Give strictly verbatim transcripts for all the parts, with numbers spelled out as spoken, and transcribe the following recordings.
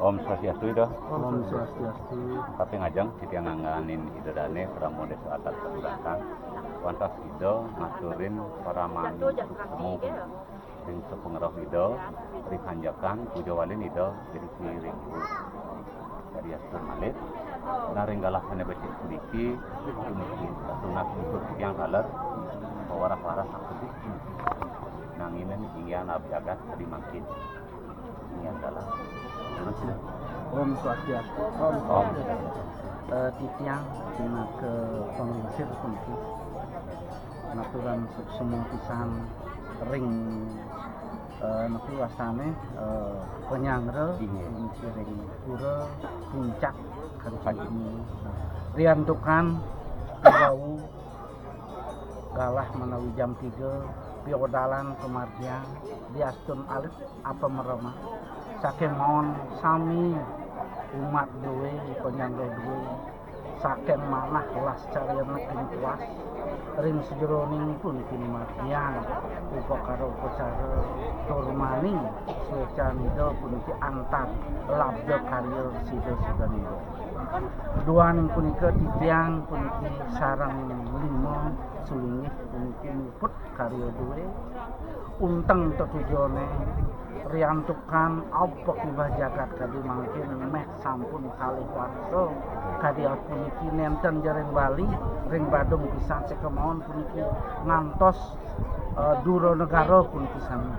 Om Swastiastu, Ida. Om Swastiastu. Kaping ajeng titiang ngangganin Ida Dané Pramoda Sahat Padurakang. Wantah Ida ngaturin paramani suksma ring sapangrauh Ida, ring hanjekan puja walin Ida, ring kiring. Dari astur malih, nah, ring galah sané becik puniki, puniki tunas unsur titiang taler, pawaras-waras sakti. Nanging inggihan abdi jagat tadi mangkin. Inggihan galah. Terus, ya. Om Swastiastu. Om. Om. Eh, titiang pinaka panglingsir puniki. Ngaturan suksma pisan ring, eh, napi wastané, eh, panyanggra. Inggih. Ring, ring pura puncak Kancing Bumi. Riantukan wau galah manawi jam tiga, piodalan pamargian, diastun alit apamerema. Saking maon sami umat dué, panyangga dué, saking manah las carya neking puas, ring sajeroning puniki margian upakara upacara tur mani suécan Ida puniki antar labda karya sida-sidanipun. Duaning punika titiang puniki sareng lima sulinggih puniki muput karya dué. Unteng tetujoné riantukan apakiwah jagat kadi mangkin méh sampun kalih warsa kadi apuniki nénten ja ring Bali, ring Badung pisan sakémaon puniki ngantos, eh, dura negara puniki sami.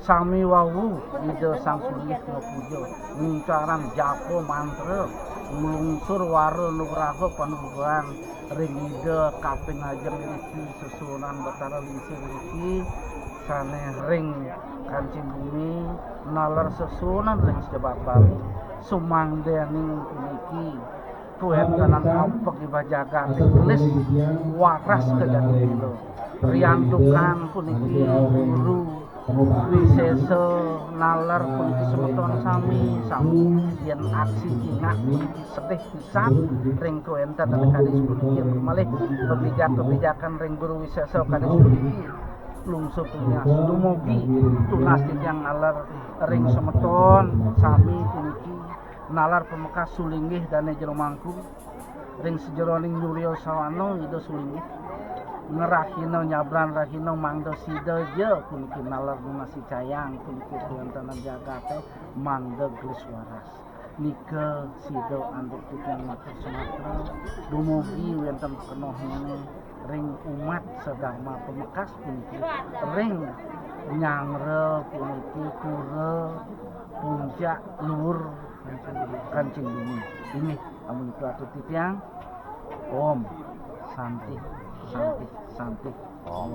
Sami wau Ida Sang Surya mapuja, ngincaran japa mantra, nglungsur wara nugraha panugrahan ring Ida kaping ajeng niki sesuunan Betara Lingsir niki sané ring Kancing Bumi naler sesuunan ring sejebar Bali. Sumangdaning puniki kawéntenan apakiwah jagaté gelis waras kajati mila. Riantukan puniki guru wisésa naler puniki semeton sami, sami yén aksi cingak puniki sedih pisan ring kawéntenan kadi puniki, malih pepijakan-pepijakan ring guru wisésa kadi puniki. Lungsur tunas dumugi tunas titiang naler ring semeton sami puniki. Nalar pamekas sulinggih dané jero mangku. Ring sajeroning Surya Sawana Ida sulinggih. Ngrahina nyabran rahina mangda sida ja puniki nalar nunas cayang puniki kawéntenan jagaté mangda gelis waras. Nika sida antuk titiang matur sumatra dumugi wénten kenoh ngéné ring umat sadharma pamekas puniki, ring nyanggra puniki, pura puncak luhur Kancing Bumi. Inggih, amunika atur titiang. Om Santi, Santi, Santi. Om.